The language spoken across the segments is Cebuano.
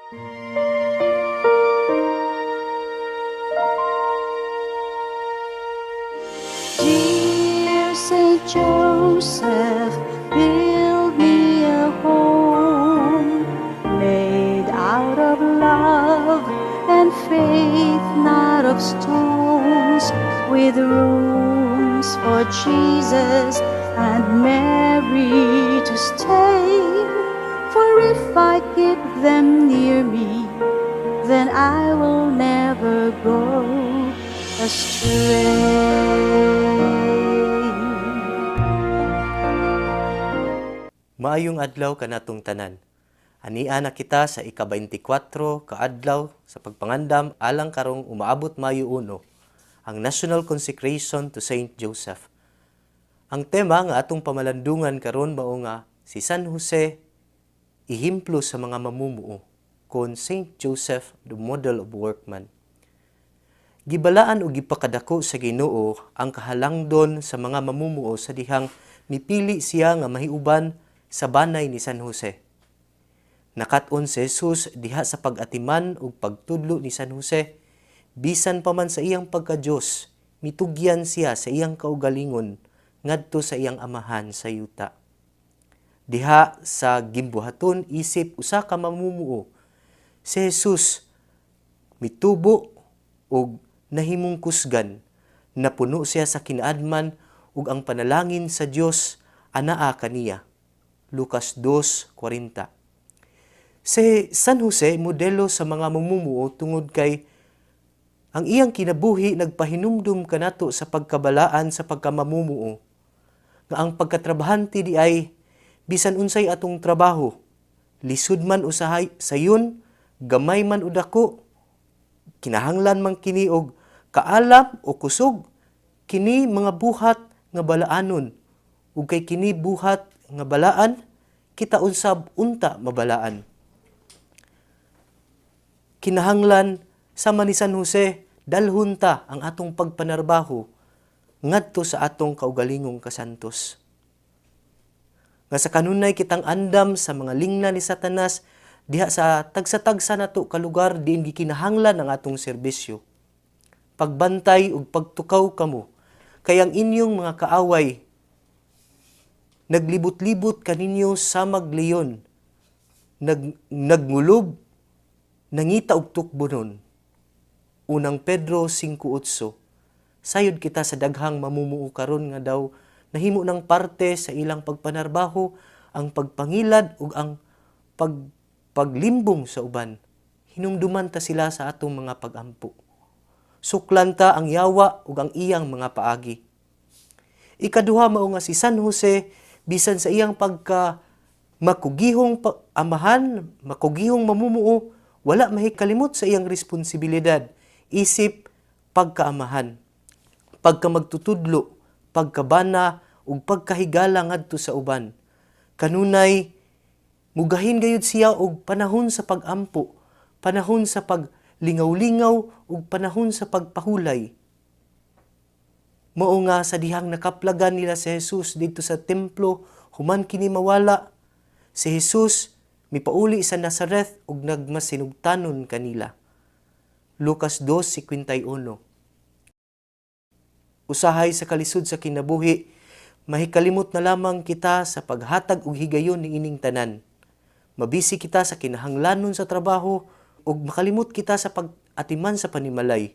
Dear Saint Joseph, build me a home made out of love and faith, not of stones, with rooms for Jesus and Mary to stay. For if I keep them near me, then I will never go astray. Maayong adlaw kanatong tanan. Ania na kita sa ika-24 kaadlaw sa pagpangandam alang karong umaabot Mayo 1, ang National Consecration to Saint Joseph. Ang tema nga atong pamalandungan karon mao nga si San Jose, ihimplo sa mga mamumuo, kon Saint Joseph, the model of workman. Gibalaan og gipakadako sa Ginoo ang kahalangdon sa mga mamumuo sa dihang mipili siya nga mahiuban sa banay ni San Jose. Nakat-on si Jesus diha sa pag-atiman ug pagtudlo ni San Jose, bisan pa man sa iyang pagka-Dios, mitugyan siya sa iyang kaugalingon ngadto sa iyang amahan sa yuta. Diha sa gimbuhaton isip usa ka mamumuo, si Jesus mitubo ug nahimong kusgan, napuno siya sa kinaadman ug ang panalangin sa Dios anaa kaniya. Lucas 2:40. Si San Jose, modelo sa mga mamumuo tungod kay ang iyang kinabuhi nagpahinumdum kanato sa pagkabalaan sa pagkamamumuo, nga ang pagkatrabahante di ay bisan unsay atong trabaho, lisod man usahay sayon, gamay man o dako, kinahanglan man kini og kaalam o kusog, kini mga buhat nga balaanon, ug kay kini buhat nga balaan, kita unsab unta mabalaan. Kinahanglan sama ni San Jose, dalhon ta ang atong pagpanarbaho ngadto sa atong kaugalingong kasantos. Nga sa kanunay kitang andam sa mga lingna ni Satanas diha sa tagsa-tagsa nato ka lugar diin gikinahanglan ang atong serbisyo. Pagbantay ug pagtukaw kamo, kay ang inyong mga kaaway naglibot-libot kaninyo samag leon, nagngulob, nangita og tukbonon. Unang Pedro 5:8. Sayod kita sa daghang mamumuo karon nga daw nahimo ng parte sa ilang pagpanarbaho ang pagpangilad ug ang paglimbong sa uban. Hinumduman ta sila sa atong mga pagampo. Suklan ta ang yawa ug ang iyang mga paagi. Ikaduha, mao nga si San Jose, bisan sa iyang pagka makugihong amahan, makugihong mamumuo, wala mahikalimot sa iyang responsibilidad isip pagkaamahan, pagkamagtutudlo, pagkabana ug pagkahigala ngadto sa uban. Kanunay mugahin gayud siya og panahon sa pagampo, panahon sa paglingaw-lingaw ug panahon sa pagpahulay. Mao nga sa dihang nakaplagan nila si Jesus didto sa templo, human kini mawala, si Jesus mipauli sa Nazareth ug nagmasinugtanon kanila. Lucas 2:51. Usahay sa kalisod sa kinabuhi, mahikalimot na lamang kita sa paghatag og higayon niining tanan. Mabisi kita sa kinahanglanon sa trabaho ug makalimot kita sa pag-atiman sa panimalay.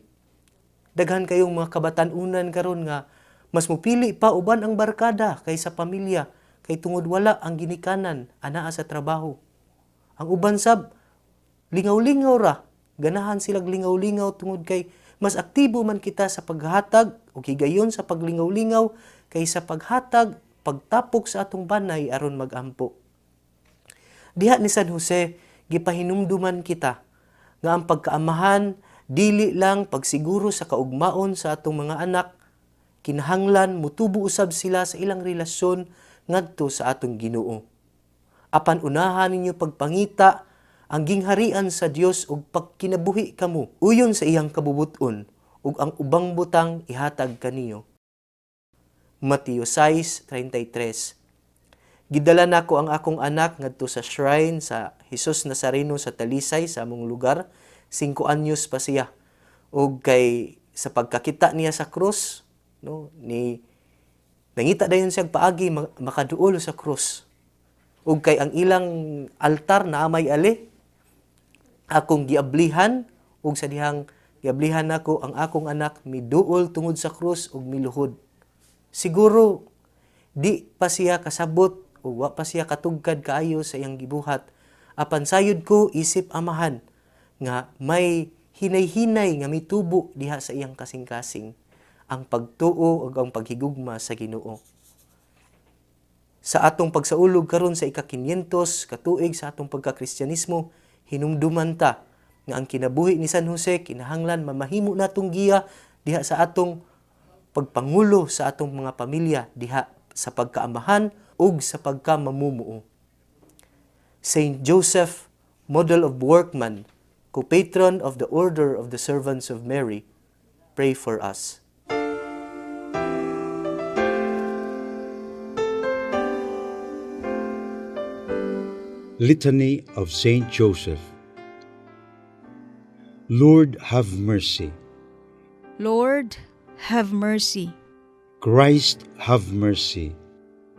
Daghan kayong mga kabatan-unan karon nga mas mupili pa uban ang barkada kaysa pamilya kay tungod wala ang ginikanan anaa sa trabaho. Ang uban sab lingaw-lingaw ra, ganahan silag lingaw-lingaw tungod kay mas aktibo man kita sa paghatag og higayon sa paglingaw-lingaw kaysa paghatag, pagtapok sa atong banay aron magampo. Diha ni San Jose, gipahinumduman kita nga ang pagkaamahan dili lang pagsiguro sa kaugmaon sa atong mga anak, kinahanglan mutubo usab sila sa ilang relasyon ngadto sa atong Ginoo. Apan unahan ninyo pagpangita ang gingharian sa Dios ug pagkinabuhi kamo uyon sa iyang kabubut-on, ug ang ubang butang ihatag kaniyo. Mateo 6:33. Gidala nako ang akong anak ngadto sa shrine sa Jesus Nazareno sa Talisay sa among lugar. 5 anyos pa siya. Og kay sa pagkakita niya sa krus, no, ni nangita dayon siya paagi makaduol sa krus. Ug kay ang ilang altar na may ali, akong giablihan, ug sa dihang giablihan nako ang akong anak miduol tungod sa krus ug miluhod. Siguro di pa siya kasabot o wa pa siya katugkad kaayo sa iyang gibuhat. Apan sayod ko isip amahan nga may hinay-hinay nga mitubo diha sa iyang kasing-kasing ang pagtuo ug ang paghigugma sa Ginoo. Sa atong pagsaulog karon sa ika-500 katuig sa atong pagkakristiyanismo, hinumduman ta nga ang kinabuhi ni San Jose kinahanglan mamahimo natong giya diha sa atong pagpangulo sa atong mga pamilya diha sa pagkaamahan ug sa pagkamamumuo. Saint Joseph, model of workman, co-patron of the Order of the Servants of Mary, pray for us. Litany of Saint Joseph. Lord, have mercy. Lord, have mercy. Christ, have mercy.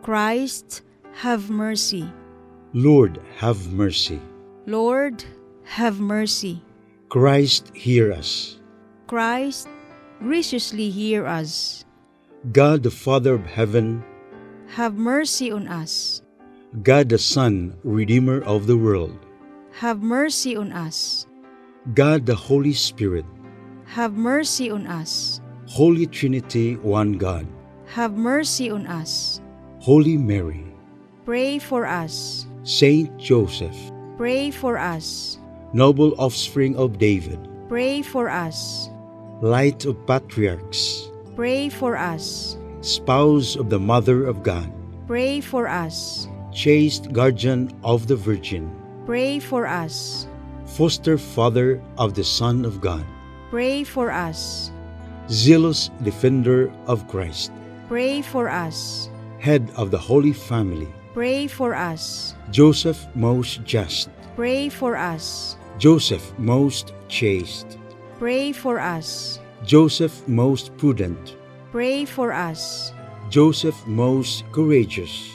Christ, have mercy. Lord, have mercy. Lord, have mercy. Christ, hear us. Christ, graciously hear us. God, the Father of heaven, Have mercy on us. God the Son, Redeemer of the world, Have mercy on us. God the Holy Spirit, Have mercy on us. Holy Trinity, one God, Have mercy on us. Holy Mary, Pray for us. Saint Joseph, Pray for us. noble offspring of David, Pray for us. light of patriarchs, Pray for us. spouse of the Mother of God, Pray for us. Chaste guardian of the Virgin, Pray for us. Foster father of the Son of God, Pray for us. Zealous defender of Christ, Pray for us. Head of the Holy Family, Pray for us. Joseph most just, Pray for us. Joseph most chaste, Pray for us. Joseph most prudent, Pray for us. Joseph most courageous,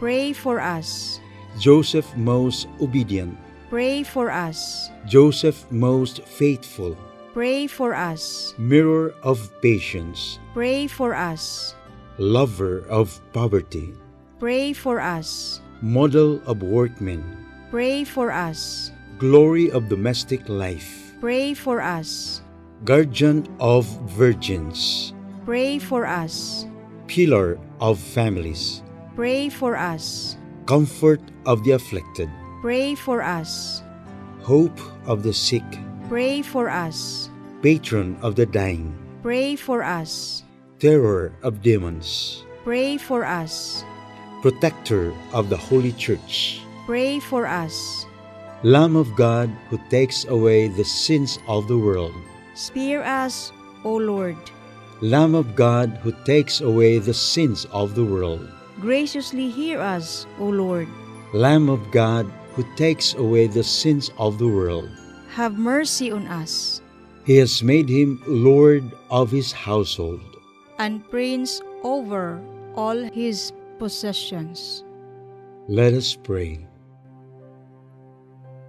Pray for us. Joseph most obedient, Pray for us. Joseph most faithful, Pray for us. Mirror of patience, Pray for us. Lover of poverty, Pray for us. Model of workmen, Pray for us. Glory of domestic life, Pray for us. Guardian of virgins, Pray for us. Pillar of families, Pray for us. Comfort of the afflicted, Pray for us. Hope of the sick, Pray for us. Patron of the dying, Pray for us. Terror of demons, Pray for us. Protector of the Holy Church, Pray for us. Lamb of God who takes away the sins of the world, Spare us, O Lord. Lamb of God who takes away the sins of the world, Graciously hear us, O Lord. Lamb of God who takes away the sins of the world. Have mercy on us. He has made him Lord of his household, And prince over all his possessions. Let us pray.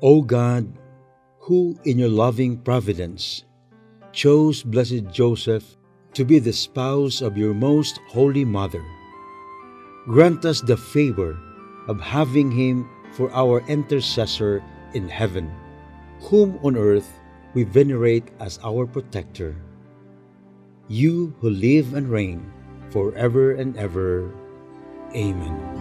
O God, who in your loving providence chose blessed Joseph to be the spouse of your most holy mother, grant us the favor of having him for our intercessor in heaven, whom on earth we venerate as our protector. You who live and reign forever and ever. Amen.